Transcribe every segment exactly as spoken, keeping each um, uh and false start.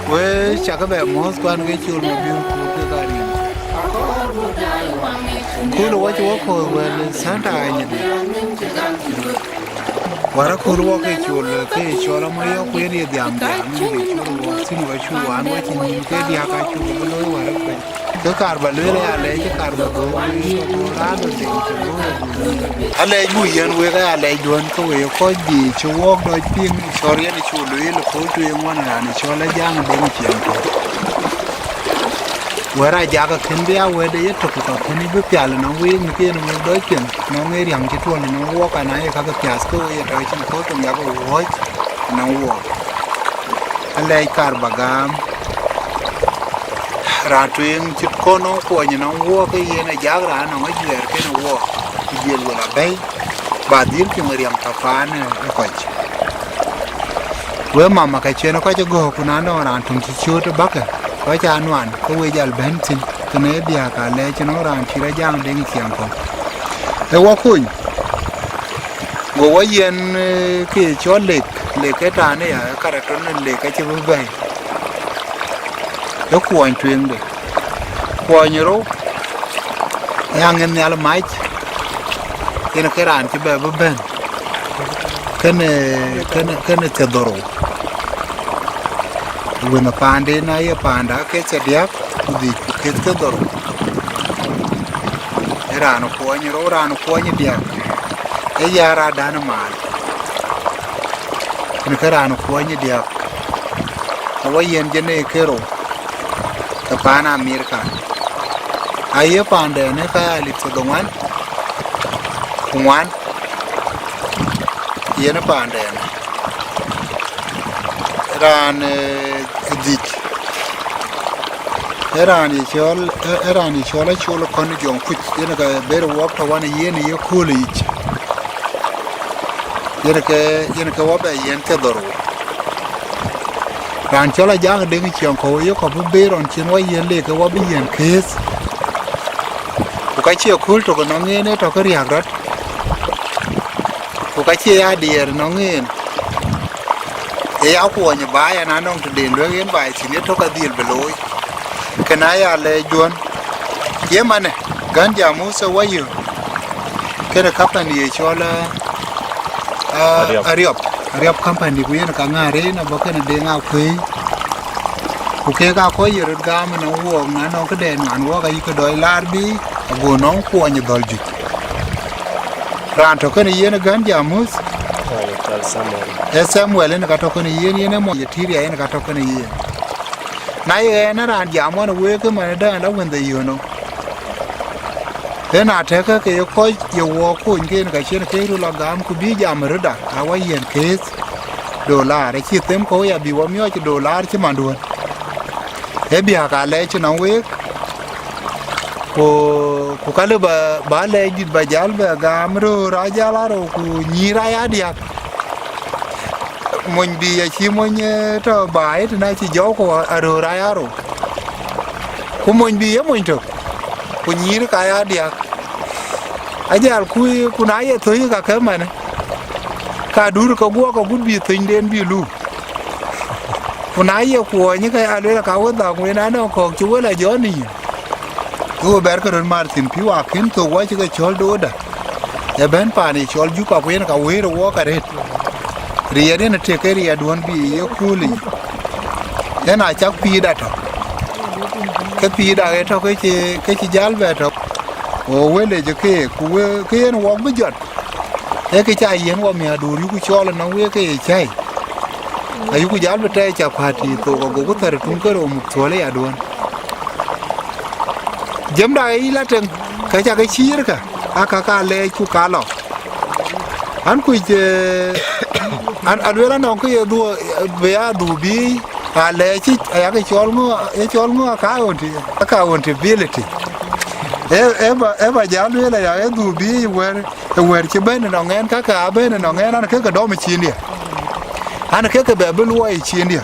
We cakë bɛ mɔ̈ɔ̈th kuan ke col ma biur ku ke ka riɛm. Kul wɔ cï wɔ kɔ̈ɔ̈c wɛl Santa anyïdï. Wärä kul wɔ ke col ke cɔl amɔ yɔ̈k ku yen ye dhiam dhiam ke col wɔ thïn wɔ cu wan wɔ cï nyïn ke diäk acuk bï looi wärä kuec. Ke kar ba lueel aya lɛc, ke kar ba dhuɔ̈k wei tɔ̈ bɔ̈ raan dɔ deŋ cï looi. Alɛc bu yɛn wek aya lɛc duɔ̈n ke wek kɔc dï cï wɔɔk dɔc piŋ cɔr yen cu lueel ë kööl tueŋ wan raan ë cɔl Ajaŋ Deŋ Ciɛŋ tɔ̈. Wɛ̈t Ajak akën bï a wɛ̈t ë yetök ku ka kën bï pial ënɔŋ week në ke yen wek dɔc piŋ nɔŋ ë riäŋ cï tuɔl ënɔŋ wɔɔk, ana ye kakë piath ke wek ye tɔ̈ cïn kööl tueŋ yak wuɔ̈ɔ̈c ënɔŋ wɔɔk. Alɛc kar ba gam. Raan tueŋ cït kɔn nɔŋ kuɔny nɔŋ wɔɔk ke yen Ajak raan nɔŋ ajuɛɛr kënë wɔɔk, ku jiël wël abɛ̈i, ba dhil piŋ riɛm tɔ̈ paan ë kɔc. Wek mama ka cïn kɔc ë gɔ̈k, ku na nɔŋ raan töŋ cï cööt ë bäkë, kɔc aa nuan, ke we jal bɛ̈n thïn, kënë ë biäk alɛc nɔŋ raan cït Ajaŋ Deŋ Ciɛŋ kɔ̈u. Ë wɔ kuny, go wɔ yiɛn, eh, ke cɔl lek, lek ë tɛ̈n aya, ë kar atɔ̈ në lek acï bï bɛ̈i. Ë kuɔny tueŋde. Kuɔny rou, ë aŋën nhial mac, yen ke raan cï bɛ bï bɛ̈n. Kënë, kënë, kënë thiërdhorou. Wën ë paanden aye paanda ke thiërdiäk, ku dhïc ku keth ke dhorou. Ë raan kuɔny rou, raan kuɔny diäk. Ë ya radan mal. Yen ke raan kuɔny diäk. Awɔ yen jënë ke rou. Ke paan Amerika. Aye paanden ë ka ya lip thiërdhoŋuan ku ŋuan. Yen paanden. Raan, eh, dhïc. Ë raan ye cɔl, ë, ë raan ye cɔl Acol Kɔn Jɔŋ Kuc. Yen ke ber wɔk tɔ̈ wan yen ye köölë yic. Yen ke, yen ke wɔ bɛ yiɛn ke dhorou. Raan cɔl Ajaŋ Deŋ Ciɛŋ kɔ̈u ye kɔ̈u bï ber ɣɔn cïn wɔ yiɛn lek ke wɔ bï yiɛn keeth. Ku ka cie kööl tök ënɔŋ en ë tɔ̈ ke riääk rɔt. Ku ka cie ya diɛɛr ënɔŋ en. Ë ya kuɔny baai, ana nɔŋ tëden luek en baai thïn, ye tök adhil bï looi. Kënë aya lɛc duɔ̈n. Ye manë, gän jam Musa wayö. Kënë company ye cɔl, ah, ah, Ariɔp. Ariɔp. Ariɔp company, ku yen ka ŋäär en abɔ̈ kënë Deŋ Akuëi. Ku kek aa kɔc ye röt gam ënɔŋ wɔɔk, na nɔŋ këden nuan wɔɔk ayï ke dɔc laar bï, ago nɔŋ kuɔny dhɔ̈l juëc. Raan tɔ̈ kënë yen ë gän jam Musa. Raan cɔl Samuel. Ee Samuel en ka tɔ̈ kënë yen, yen ë mɔny ye Tiria en ka tɔ̈ kënë yen. Na ye ɣɛn ë raan jam wan week ëmën ë dɛ̈n la wëndhe yöno. Yen atɛ̈kë ke ye kɔc ye wɔɔk kony ke yen ka cïn ke röt la gam ku bï jam rötda, awɔ yiɛn keeth dolar, acï them kɔ̈u ya bï wɔ miɔɔc dolar cï manduön. Ee biäk alɛc cï nɔm week, ku, ku ka lë ba, ba lɛc dït ba jäl bɛ gam röör ajäl arou ku nyïïr aya diäk. Mony bï acï mony, eh, tɔ̈ baai tënë acï jɔu ku aröör aya rou. Ku mony bï ye mony tök, ku nyïïr ka ya diäk. Ajal ku, ku na ye thöny ka ke manë, ka dur ke guɔ ke gut bï thönyden bï luk. Ku na ye kuɔɔny ke ya lueel ka wä dhäŋ wen anɔŋ kɔ̈k cï wël a jɔ nïïm. Ke we bɛ̈ɛ̈r ke röt mar thïn pïu akën thok wä cï ke cɔl dooda. Ë bɛ̈n paan ye cɔl Juba ku yen ka wëër ë wɔɔk arëët. Riɛt yen ë tek ke riɛt duɔ̈n bï ye kööl yic. Yen acak pïïrda tɔ̈. Ke pïïrda ë tɔ̈ ke cï, ke cï jäl bɛ tɔ̈. Go wël ë jɔ keek, ku we, ke yen wɔɔk bï jɔt. Ee kë ca yiɛ̈n wɔ miäkduur yuku cɔɔl ënɔŋ wek ke ye cäi. Ayuku jäl bï tɛɛc capati thok, agoku thär tuŋ ke rou muk thuɔl ë yaduɔ̈n. Jëmda ë yï la teŋ, ka ca ke ciir ka, aa ka ka lɛɛc ku ka lɔ. An kuc, eh, an, an lueel anɔŋ ke ye dhuɔ, bï ya dhuu bï, a lɛɛc yic, aya ke cɔl ŋö, ye cɔl ŋö account-, accountability. E, e ba, e ba ja lueel aya, e dhuu bï wɛ̈ɛ̈r, ë wɛ̈ɛ̈r cï bɛ̈n ënɔŋ ɛn, kakë aa bɛ̈n ënɔŋ ɛn, an, kekë dɔm ë ciindiɛ̈, an, kekë bɛ bï luɔi ë ciindiɛ̈.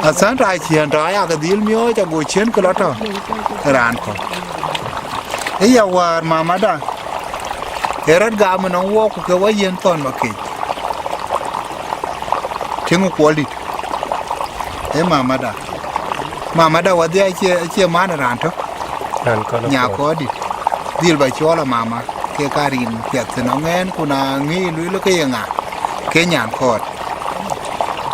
Athan ta ciëën tɔ aya ke dhil miɔɔc ago ciën kë lɔ tɔ raan kɔ̈k. Ë ya wäär mamada, ë rɔt gam ënɔŋ wɔɔk ku ke wä yiɛ̈n thɔn makec. Tiŋ kuɔl dït, ë mamada. Mamada wadhia acie, acie man raan tök. Raan kɔn nya kuɔl. Kɔɔr dït. Dhil ba cɔɔl a mama, ke ka rin piɛth tënɔŋ ɛn, ku na ŋic lueel ke ye ŋa, ke nyan kɔɔr.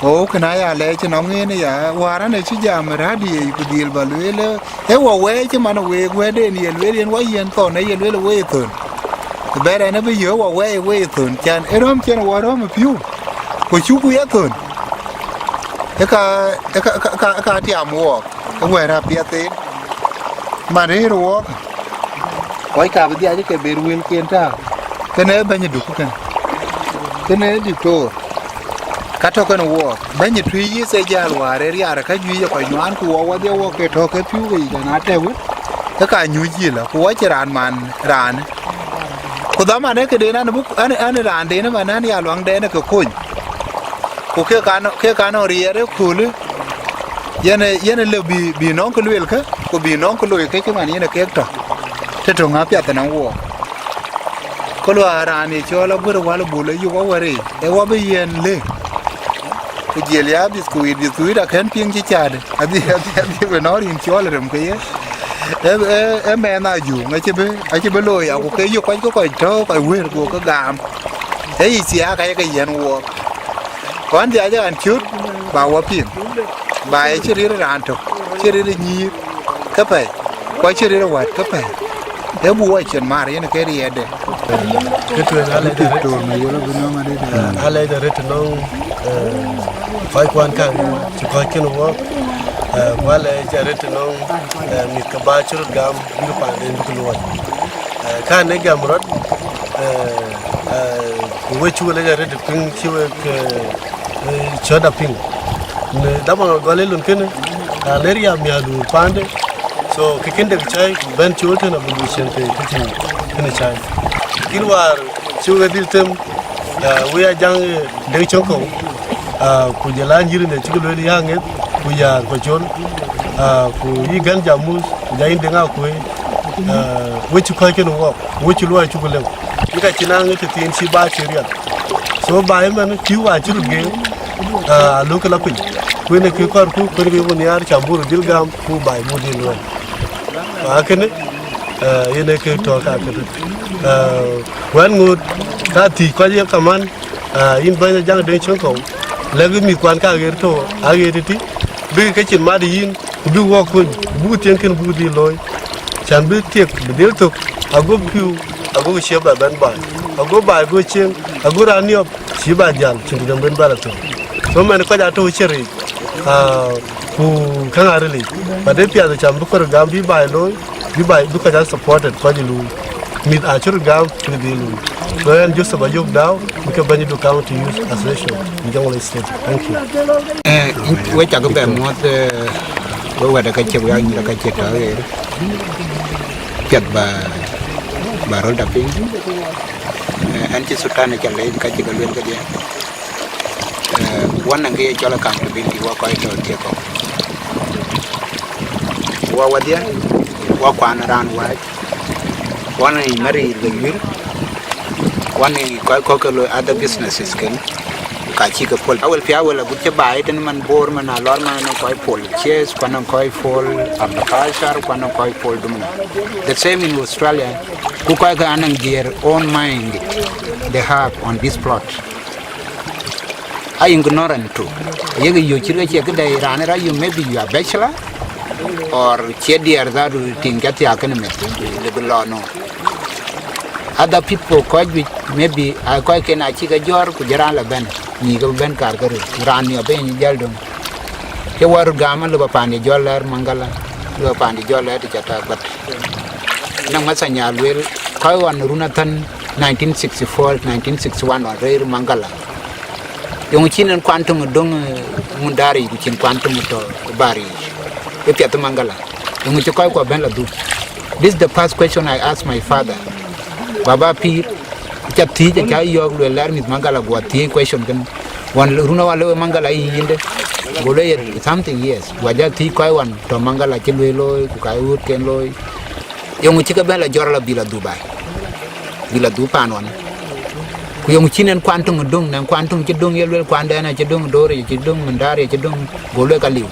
O, këna ya lɛɛc ënɔŋ en ya, wäär an, ë cï jam radië, ku dhil ba lueel, ë wɔ wɛɛc cï man week wɛ̈ɛ̈tden ye lueel yen wɔ yiɛ̈n thɔn, ë ye lueel ë wei thön. Bɛ̈ɛ̈r ɛn ë bï yöök wɔ wɛɛc ë wei thön, cän ë röm cïn wɔ röm ë piu, ku cuku ye thön. Ë ka, ë ka, ka, ka, ka tiam wɔɔk, ë wɛ̈ɛ̈r apiɛth en. Man rëër wɔɔk, kɔc ka bï dhiac ke ber wëlken tääu. Kënë ë bɛ̈ny ë duk kënë. Kënë ë diktor. Ka tɔ̈ kënë wɔɔk. Bɛ̈ny ë tui yith ë jäl wäär ë riaar ë ka juëc ë kɔc nuaan, ku wɔ wadhie wɔɔk ke tɔ̈ ke piu ke yic, an, atɛ̈ wën, ke ka nyuc yïlä, ku wɔ cï raan man raanë. Ku dhaman ë këden an, buk, an, an, raanden ëman an, ya luaŋdɛn ë ke kony. Ku ke kan, ke kan ë riɛɛr ëköölë, yen, yen lëu bï, bï nɔŋ kë luelkë, ku bï nɔŋ kë loikë cï man yen ë kek tɔ̈. Të töŋ apiath ënɔŋ wɔɔk. Ku luaar raan ye cɔɔl aguër wäl bul ë yök awär yic, ë wɔ bï yiɛ̈n lëk. Ku jiël ya bith ku wit, bith ku wit akën piŋ cï caatdë. Adhi, adhi, adhi bï nɔ̈ɔ̈r yïn cɔɔl rem ke ye. Ë, ë, ë mɛnh ajuŋ, acï bï, acï bï looi, aku ke yök kɔc ke kɔc tɔ̈u kɔc wëër, go ke gam. Ë yic thiaak ayek ke yiɛ̈n wɔɔk. Kɔn dhiac ë ɣän cöt, ba wɔ piŋ. Ba ye cï rir raan tök, cï rir nyïïr ke pɛ̈i, ku acï rir wät ke pɛ̈i. Ë bu wɔ cïn maar yen ke riɛɛtde. Kë tueŋ alɛc arët, alɛc arët nɔŋ, eh, kɔc kuan kaŋ cï kɔc kën wɔɔk, eh, ku alɛc arët nɔŋ, eh, mïth ke ba cï röt gam bïk paanden bïk luɔi. Eh, kan ë gam rɔt, eh, eh, ku we cuk lec arët piŋ cï wek, eh, eh, cɔ̈t apiŋ. Në dhaman gɔl ë lon kënë, raan ë riaak miäkduur paande, so, kë kën dek cäi, bɛ̈n cool tën abï luui cien ke kë cïn kënë cäi. Lakin wäär cï wek dhil them, eh, wek a jaŋ, eh, dek cöŋ kɔ̈u, ah, ku jɔl a nyïïr në cï ke lueel ya ŋeth, ku yäär ku col, ah, ku yï gän jam muth, ku ja yïn deŋ akuëi, ah, we cï kɔc kën wɔɔk, we cï luɔi cuk lëu. Ë ka cïn aŋic tëthiin cï ba cï riɛl. So ba ëmën pïu acï röt geŋ, ah, alökë la piny. Ku yen ë kë kɔɔrku, ku yen ë kë nhiaar cam buk röt dhil gam, ku baai buk dhil luɔi. Akënë, eh, yen ë kë tɔ̈ ka kënë. Eh, wɛ̈n ŋoot ka thiëc kɔc ye kaman, eh, yïn bɛ̈ny Ajaŋ Deŋ Cöŋ Kɔ̈u, lɛ̈kë mïthkuan ka ɣer tɔ̈ aɣet tëtï, bïk ke cin mat yïn, ku bïk wɔ kony, ku buk thiëŋ kën buk dhil looi. Cän bï thiëk bï dhil thök, ago pïu, ago ciëp ba bɛ̈n baai, ago baai go cieŋ, ago raan niɔp, cï ba jäl, cïn të dɛ̈ŋ ben bɛ̈n la thök. So mɛn kɔc atɔ̈ cï riic, ah, ku käŋ arilic. But ë piath cam bï kɔc gam bï baai looi, bï baai, bï kɔc a supported kɔc ë luui. Mïth acï röt gam bï dhil luui. So ɣɛn Joseph Ayok Dau, bï ke bɛ̈ny Duk County Youth Association in Jonglei State. Thank you. Eh, we cak bɛ muɔ̈th, eh, we wɛ̈t ë ka ciëk, we anyïïr ë ka ciëk tɔ̈ ɣer. Piɛth ba, ba röl da piny. Eh, ɛn cï Sultan ë ca leec ka cï ke lueel kedhie. Eh, ku Wɔ nɔŋ kë ye cɔl accountability, wɔ kɔc tɔ̈ thiëk kɔ̈k. Wɔ wɔdhia, wɔ kuan raan wääc. Wɔ nɔŋ mari le yuir. Wɔ nɔŋ kɔc kɔ̈k ke loi other businesses ken. Ka cï ke pol. Awel pia wel agut cï baai tën man Bor man alɔr man nɔŋ kɔc pol. Cheers, kuan nɔŋ kɔc pol. Agriculture, kuan nɔŋ kɔc pol dum. The same in Australia. Ku kɔc ke anɔŋ their own mind they have on this plot. A ignorant too. Yek yo cït ke cie këde raan ra you, maybe you are bachelor or cie diɛɛr that thing ca thiak kënë meth le bi lɔ no. Other people kɔc juëc maybe a kɔc ken a cï ke jɔ̈ɔ̈r ku jɔl raan la bɛ̈n. Ni ke bɛ̈n kar ke röt. Raan ni abɛ̈n jäl döŋ. Ke wär gam le ba paan ye jɔl lɛɛr Maŋgala, le ba paan ye jɔl lɛɛr të ca tak, but nɔŋ mathanya lueel kɔc ɣɔn run athän nineteen sixty-four, nineteen sixty-one ɣɔn rëër Maŋgala. Yöŋ cïn en kuan töŋ döŋ, eh, Mundari ku cïn kuan töŋ tɔ̈ Bari. Ë piath Maŋgala. Yöŋ cï kɔc kuɔ bɛ̈n la dhuk. This is the first question I ask my father. Baba pïïr, ca thiëc, ca yɔ̈ɔ̈k luel lɛɛr mïth Maŋgala guɔ thiëc question kën. Wan run awal le we Maŋgala yï yïnde. Go le ye something, yes. Guɔ ja thiëc kɔc wan tɔ̈ Maŋgala cï lueel looi, ku ka ɣööt ken looi. Yöŋ cï ke bɛ̈n la jɔr la bï la dhuk baai. Bï la dhuk paan wan. Ku yöŋ cïn en kuan töŋ döŋ, nɛn kuan töŋ cï döŋ ye luel kuan dɛn acï döŋ, Dor acï döŋ, Mundari acï döŋ, go luel ka liu.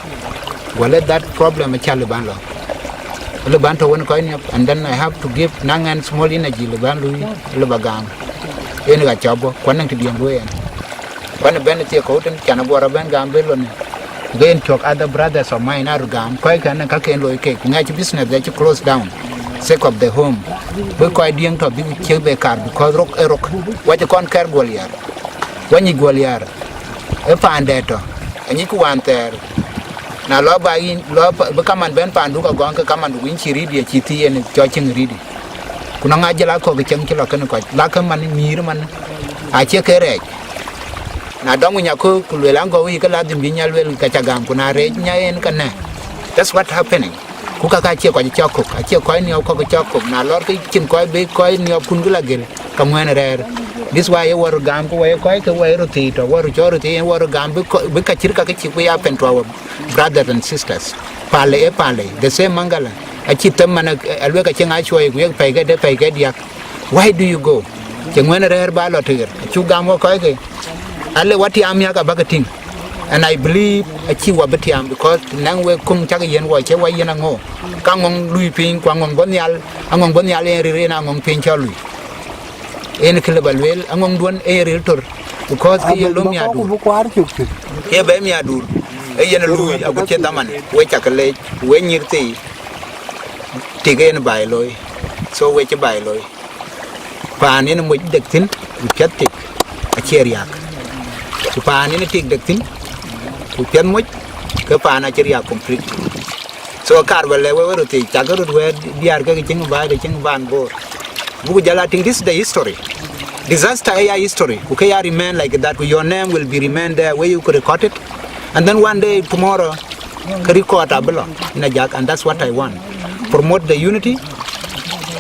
Go le that problem aca le ban lɔ. Le ban tɔ̈ wën kɔc niɔp, and then I have to give naŋ ɛn small energy le ban lui, le ba gam. Yen ka cɔp bɔ̈, kuan nɛn të diɛn lueel ɛn. Kuan bɛ̈n thiek kɔ̈u tën, can aguɔ rɔ bɛ̈n gam bï lon. Ku ke yen cök other brothers of mine aa röt gam, kɔc kɛn ka ken looi kek, ku ŋɛc business acï close down, sake of the home. Bï kɔc diëŋ tɔ̈ bïk ciëk be kar, because rok ë rok. Wacï kɔn kɛr guɔl yar. Wanyic guɔl yar. Ë paan dɛ̈t tɔ̈. Anyic ku wan thɛɛr. Na lɔ ba yïn, lɔ pa-, bï kaman bɛ̈n paandu ka gɔŋ ke kamandu ku yïn cï ridi acï thii yen cɔl cïŋ ridi. Ku nɔŋ ajël akɔ̈k cieŋ cï lɔ kënë kɔc. Lakë man mïïr man. Acie ke rɛɛc. Na dɔm nya ku, ku luel aŋ gɔu yï ke ladhim bï nya luel ka ca gam, ku na reec nya en ka nɛ. That's what happening. Ku ka ka cie kɔc cɔk kök, acie kɔc niɔp kɔk cɔk kök. Na lɔr ke cïn kɔc bï kɔc niɔp kun kë la gel, ka ŋuɛn rɛɛr. This why ye wär gam ku wä ye kɔc ke wä ye röt thii tɔ̈, wär cɔl röt thii en wär gam bï kɔ-, bï ka cït ka ke cïk bï happen to our brothers and sisters. Pale e pale, the same Maŋgala. Acï them man, eh, aluek acï ŋa cuɔi ku yek pɛ̈i ke de pɛ̈i ke diäk. Why do you go? Cï ŋuɛn rɛɛr ba lɔ tëër. Acuk gam wä kɔc ke. Ale wä tiam miäk abäkë tïŋ. And I believe acï wä bï tiam because të nɛŋ wek kuŋ cak yen wä cë wä yen aŋö. Ka ŋɔŋ lui piny ku aŋɔŋ bɔ̈ nhial, aŋɔŋ bɔ̈ nhial en rir en aŋɔŋ piny cɔl lui. En kë lë ba lueel, aŋɔŋ duɔ̈n en rir tor. Because ke ye lom ya dur. Bï kuaar cök thïn. Ke bɛ mia dur. E yen lui agut cë dhaman, we cak leec, we nyïr thii. Tik en baai looi. So we cï baai looi. Paan yen moc dek thïn, ku piɛth tik, acie riääk. Ku paan yen tik dek thïn, ku piɛth moc, ke paan acï riääk completely. So kar wä lɛ we we röt thiec, cak röt wɛɛt diäär ke cïŋ baai, ke cïŋ ban Bor. Buku jal a tïŋ, this is the history. Disaster ë ya history. Ku ke ya remain like that. Ku your name will be remain there where you could record it. And then one day tomorrow, ke record abï lɔ in a jak, and that's what I want. Promote the unity.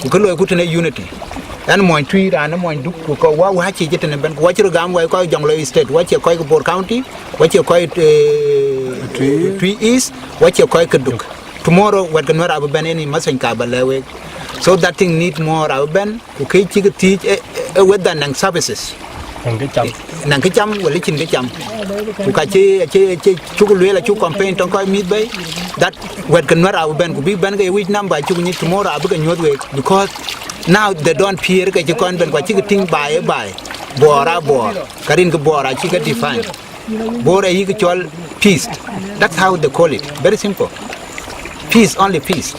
Ku ke loi ku tënë unity. Ɛn mony tui raan mony duk ku kɔ wa wa ci jitene ben ku wa ci rugam wa kɔ Jonglei State, wa ci kɔ Bor County, wa ci kɔ, eh, Tui. Tui East, wa ci kɔ ke duk. Tomorrow wet ke nuɛr abï ben ini masany ka ba lɛ wek. So that thing need more abï ben. Ku ke cïk thiëc, eh, eh, whether nang services. Nang kë cam. Nang kë cam, wala cïn kë cam. Ku ka cï, cï, cï, cuk lueel, acuk campaign tɔŋ kɔc mïth bei, that wet ke nuɛr abï ben, ku bï ben ke which number cuk nyic tomorrow abï ke nyuɔ̈th week, because now they don't fear ke cï kɔn ben, ku acïk tïŋ baai ë baai. Bor a Bor. Ka rin ke Bor acï ke define. Bor ayï ke cɔl peace. That's how they call it. Very simple. Peace, only peace.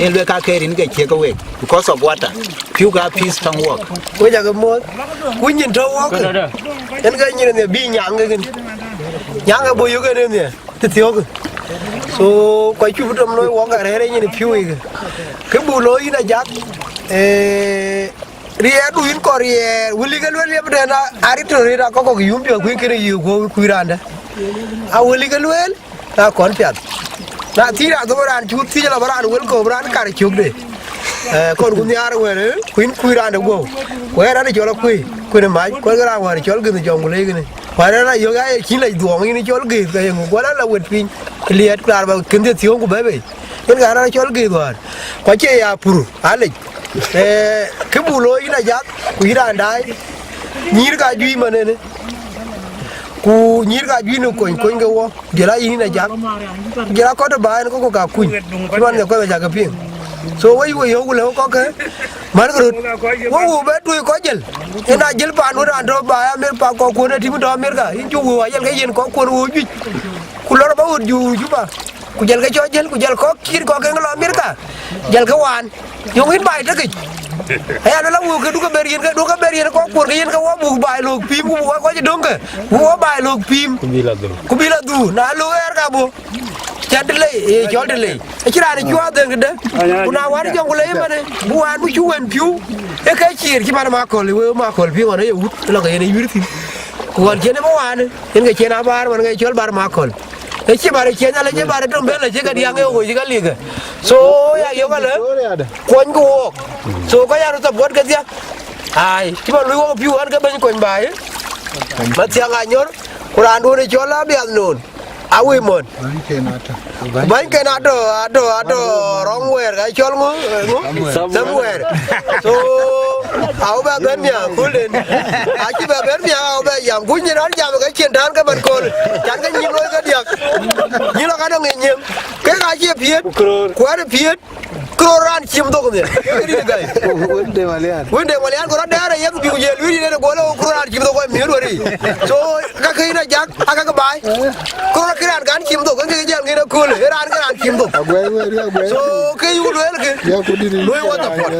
En luel ka ke rin ke cie ke wek because of water. Piu ka peace tɔŋ wok. Wek aca ke moth. Ku nyin tɔ̈ wok. En ke nyin ne bi nyaŋ ke kin. Nyaŋ ke bo yo ke ne ne. Ti thiok. So, kɔ cup tom looi wok arɛɛr nyin piu ke. Ke bu looi in a jak. Eh, Riɛɛr du yïn kɔn riɛɛr, wëli ke lueel liep tɛ̈n a, a rit tɔ̈ rit a kɔk kɔk yum piɔ̈th kuïn kënë yï guɔ̈u kuï randë. A wëli ke lueel, na kɔn piath. Na thiëc raan thok raan cut thiëc la bä raan wël kɔ̈u bï raan kar cökde. Eh, kɔn ku nhiaar wël, eh, kuïn kuï randë guɔ̈u. Ku ɣɛn raan cɔl akuëi, kuën ë mac, kɔn ke raan wäär cɔl gënh jɔŋ ku leec kënë. Wär ë la yök, aye cïn lec dhuɔɔŋ, yïn cɔl gëëth, ke yeŋö guɔ la la wet piny, liɛɛt, ku raan ba kën thiëëk ku bɛ̈ɛ̈i bei. Yen ka raan cɔl gëëth wäär. Ku acie ya pur, alec. Eh, kë buk looi yïn Ajak, ku yïn raan daai, nyïïr ka juëc man ënë. Ku nyïïr ka juëc në kony, kony ke wɔ. Jël a yïn Ajak. Jël a kɔt ba en kɔ̈k ka kuny. Cï man ke kɔc ba cak ke piŋ. So wei wei yök ku lëu kɔ̈k ke. Man ke röt. Wo wo bɛ tuöc kɔc jël. Yen a jël paan wën raan tɔ̈ ba Amerika, kɔ̈k kuɔn ë tim tɔ̈ Amerika. Yïn cuk wëu a jël ke yen kɔ̈k kuɔn wëu juëc. Ku lɔr ba ɣöt ju Juba. Ku jël ke cɔc jël, ku jël kɔ̈k cït kɔ̈k ke lɔ Amerika. Jël ke waan. Yöŋ yïn baai tëkic. Aya lɔ la wëu ke duke ber yen ke, duke ber yen kɔ̈k kuɔn ke yen ke wɔ buk baai lok pïïm, ku buk kɔc döŋ ke. Buk wɔ baai lok pïïm. Ku bï la dhuu. Ku bï la dhuu. Na lok ɣɛɛr ka bɔ̈. Can të lei, ee cɔl të lei. Acï raan ë cuɔɔth dhëŋ tëde. Ku na wään jɔŋ ku lei ëmënë, bï wään bï cuk wën piu. Ee ke ciir cï man Makɔl, wëu Makɔl piŋ ɣɔn ë ye wut, lɔ ke yen ë yuïr thïn. Ku ɣɔn cïn ë bï wään, yen ke cïn abaar man ke cɔl bar Makɔl. Ë cï bar ë ciëny alë cï bar ë tɔ̈ bɛ̈n lë cï ke diäŋ ë ɣööc cï ke likë. So ya yök alë, kuɔny ku wook. So ka ya röt support kedhie. Ai, cï man luui wok piu ɣɔn ke bɛ̈ny kony baai. Mathiaŋ Anyɔr, ku raanduön ë cɔl Abiath Noon. Awï mɔ̈n. Bänyken atɔ̈. Bänyken atɔ̈, atɔ̈, atɔ̈ rɔŋ wɛɛr, ka cɔl ŋö, ŋö? Somewhere. Somewhere. So, awï bɛ bɛ̈n miäk, kulden. Acï bɛ bɛ̈n miäk, awï bɛ jam. Ku nyin rɔt jam, ke cin tän ke man kööl. Can ke nyin looi ke diäk. Nyin lɔ ka dɔŋ ë nyiëëm. Kek acie piɛ̈t. Ku rɔt piɛ̈t. Kërɔr raan cim dhok nhial. Kek rin gai. Wënde Malian. Wënde Malian, ku rɔt dɛɛr ë yeth bï ku jël luiir yïn ë gol, ku rɔt raan cim dhok wɔ miöt wär yic. So, ka ke yïn Ajak, aa ka ke baai. Kërɔr ke raan kan cim dhok, ke ke jäl ŋic ë kööl, ë raan ke raan cim dhok. Aguɛi wëri, aguɛi. So, ke yï ku lueel ke. Ya ku dït. Luɔi wɔ support.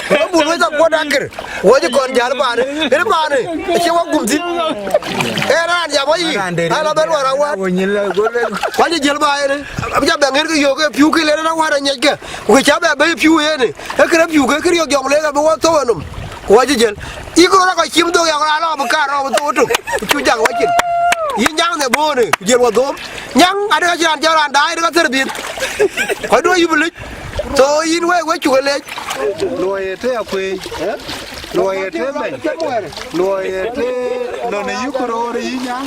Ku buk luɔi support akër. Wɔ cï kɔn jäl paanë. Ënë paanë. Acie wɔ gum thïn. Ee raan jam wɔ yic. Ala bɛ̈n wär awäär. Wɔ nyin la gol. Wɔ cï jäl baai ënë. Abï ca bɛ ŋer ke yök ke piu ke lënë na wär anyiɛckë. Ku kë cä bɛ bɛ̈i piu yen, ee kënë piu ke kë riɔ̈k jɔŋ lek abï wɔ thou enɔm, ku wɔ cï jël. Yï kërɔt akɔc cim dhok yak raan lɔ bï kaar rɔɔk bï thou tök, ku cu jak wɔ cin. Yï nyaŋ në boone, ku jël wɔ dhom. Nyaŋ adï ka cï raan cä raan daai, adï ka thër dhiëth. Kɔc duɔ̈ yï bï lec. So yïn wek, wek cuk ë lec. Luɔi ë të akuëëc. Luɔi ë të bɛ̈ny. Luɔi ë të lon ë yï kërɔɔr ë yï nyaŋ.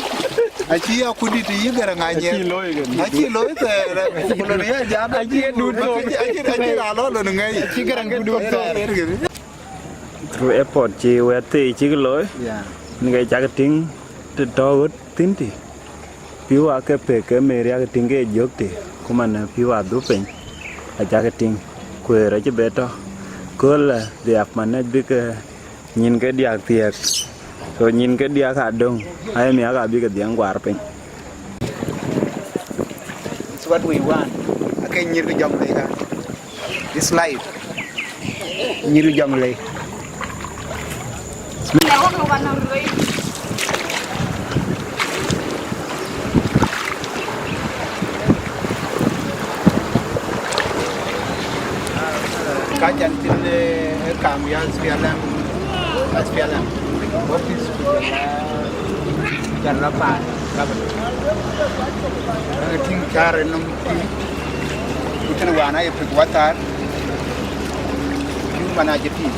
Acï akudït yï Garaŋ Anyiɛth. Acï looi thɛɛr, ku lon ya jam, acï dut thok. Acï, acï, acï raan lɔ lon ŋɛi. Acï Garaŋ dut thok thɛɛr. Through airport cï wɛ̈t thii cïk looi. Yeah. Në ke cak tïŋ të tɔ̈ ɣöt thïn tï. Pïu ake pek ke Mary ake tïŋ ke jök tï. Ku man pïu adhuk piny. Acak tïŋ. Kuëër acï be tɔ̈. Kööl dhiak man ë bïk, eh, Nyin ke diäk thiëëk. So nyin ke diäk adöŋ, aye miäk abï ke dhiëŋ guar piny. It's what we want. Ake nyïr ke jɔŋ lei ka. This life. Nyïr ke jɔŋ lei. Ka can thïn, eh, kam ya S P L M, S P L M office ku jɔl a, jɔl a paan government. Ë tïŋ cäär ë nɔm tïŋ, ku tënë wään aye pek wathar, ku man acï tïŋ.